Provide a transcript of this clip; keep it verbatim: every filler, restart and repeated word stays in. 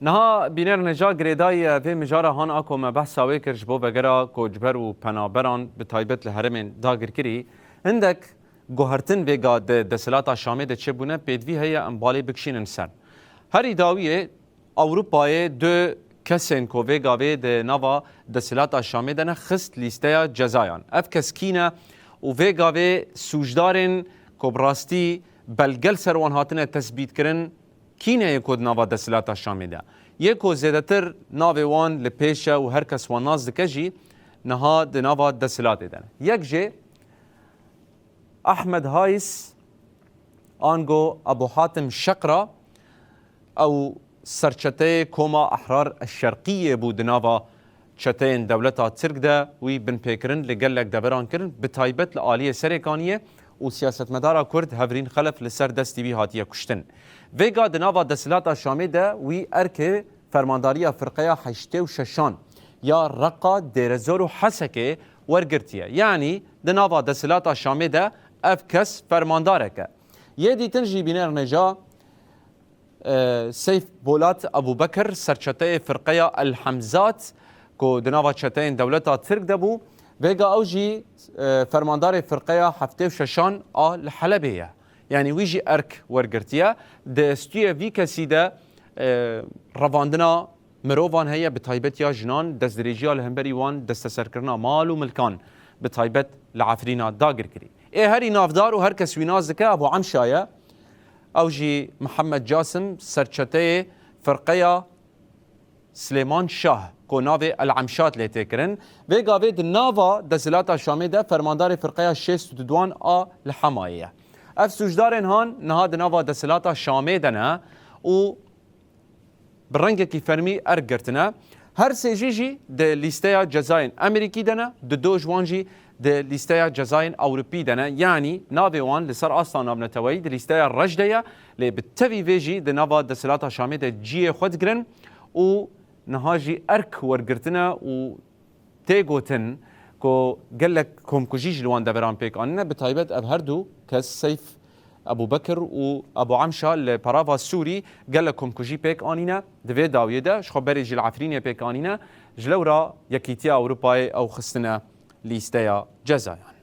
Niha bîner neca girêdayî vê mijara han a ku me behsa wê kir ji bo vegera koçber û penaberan, bi taybet li herêmên dagirkirî, hindek guhertin vêga di desthilata Şamê de çêbûne, pêdivî heye em balê bikişînin ser. Herî dawiyê Ewropayê du kesên ku vê gavê di nava desthilata Şamê de ne xist lîsteya cezayan. Ev kes kî ne û vê gavê sûcdarên ku bi rastî belge li ser wan hatine tesbîtkirin, kî ne yê ku di nava desthilata Şamê de? Yê ku zêdetir navê wan li pêş e û her kes wan nas dike jî niha di nava desthilatê de ne. Yek jê Ahmed Hayis, ango Abu Hatim Şeqra, ew serçeteyê Koma Ahrar Şerqiyê bû di nava çeteyên dewleta Tirk de wî binpêkirin li gelek deveran kirin, bi taybet li aliyê Serêkaniyê û siyasetmedara Kurd Hevrîn Xelef li ser destî wî hatiye kuştin. Vêga di nava desthilata Şamê de wî erkê fermandariya firqeya heştê û şeşan ya Reqa, Dêrezor û Hesekê wergirtiye. Yanî di nava desthilata Şamê de ev kes fermandarek e. Yê dîtin jî bîner nêja, e, Seyf Bolat Ebûbekir, serçeteyê firqeya El Hemzat, ku di nava çeteyên dewleta Tirk de bû, vêga ew jî, e, fermandarê firqeya heftê û şeşan a li Helebê ye. Yanî wî jî erk wergirtiye. Di stûyê vî kesî de, e, revandina mirovan heye, bi taybet ya jinan, destdirêjiya li hemberî wan, desteserkirina mal û milkan, bi taybet li Efrîna dagirkirî. Ê herî navdar û her kes wî nas dike Abu Emşa ye. Ew jî Mihemed Casim, serçeteyê firqeya Silêman Şah, ku navê El Emşat lê tê kirin, vê gavê di nava desthilata Şamê de fermandarê firqeya şêst û duduan a li Hemayê ye. Ev sûcdarên han niha di nava desthilata Şamê de ne û bi rengekî fermî erk girtine. Her sê jî jî di lîsteya cezayên Amerîkî de ne, di do ji wan jî di lîsteya cezayên Ewropî de ne. Yanî navê wan li ser asta navneteweyî di lîsteya reş de ye, lê bi tevî vê jî di nava desthilata Şamê de cihê xwe digirin û niha jî erk wergirtine û tê gotin ku gelek komkujî jî li wan deveran pêk anîne, bi taybet ev her du kes Seyf Ebûbekir û Ebû Emşa li perava Sûrî gelek komkujî pêk anîne. Di vê dawiyê de ji xwe berê jî li Efrînê pêk anîne. Ji lewra Yekîtiya Ewropayê ew xistine lîsteya cezayan.